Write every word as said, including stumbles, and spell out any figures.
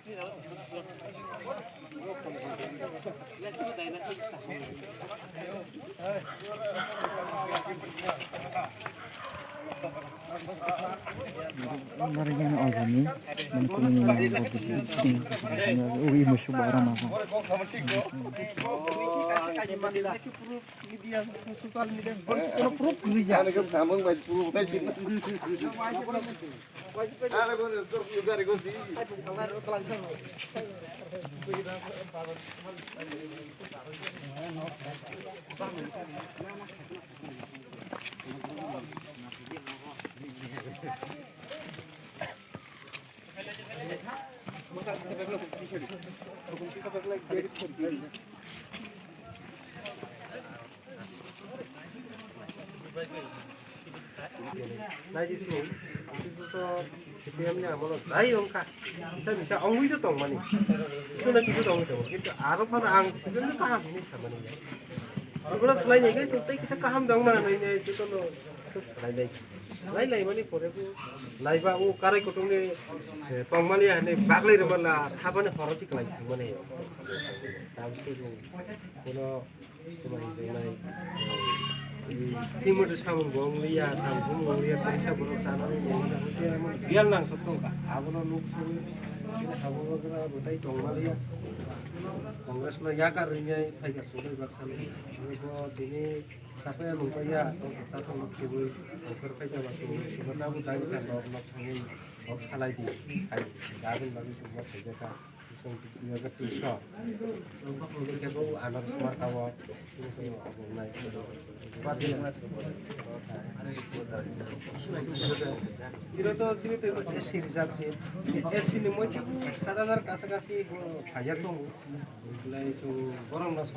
Ui, musu bara mako. Media, social media, kono proof guri ja. Ano ke samung bai proof bai sin. Ano kono gari gosi. Naidi sung, C P M ni amolo jai wngkha, kisa kisa wngwi to tongmani, kisu na kisu tongwi tongo, kintu aro phano ang C P M no kaham hinwi samani ya. Ibono swlai nai khe chwng tei kisa kaham dong na hinwi nai jotono swlai nai. Swlai nai mani pore bo naiba o karai kutung ni, eh, tongmani ya hinwi baglai rwmani la thabani horo si kwlai thangmani ya. Tamo khe bo bono kwlai tongnai, eh, twi mothe samung bo wng liya, samung bo wng liya, kaisa borok chanani nai mani hwnkhe amo biyal nang sotong kha. Abono nuk suri, abono bwtai tongmani ya. Congress no yakar rinai phaikha. Chwlwi baksa ni bo tini sakya nungkaya, to sakya nungkibwi, nongkhor khaijaba chwng, chwng nabo dani kha nok nok thangwi, nok salai di, hai, dabin bagwi chwng nok khaijaka, chwng yaga twiso. Nongkhor khaijaka o anaros marka o, chwng khe obo nai. Iro to chini tei A C reserve se, A C ni moicha sat hajar kasa kasi bo khaijak tongo. Belai chwng borom no.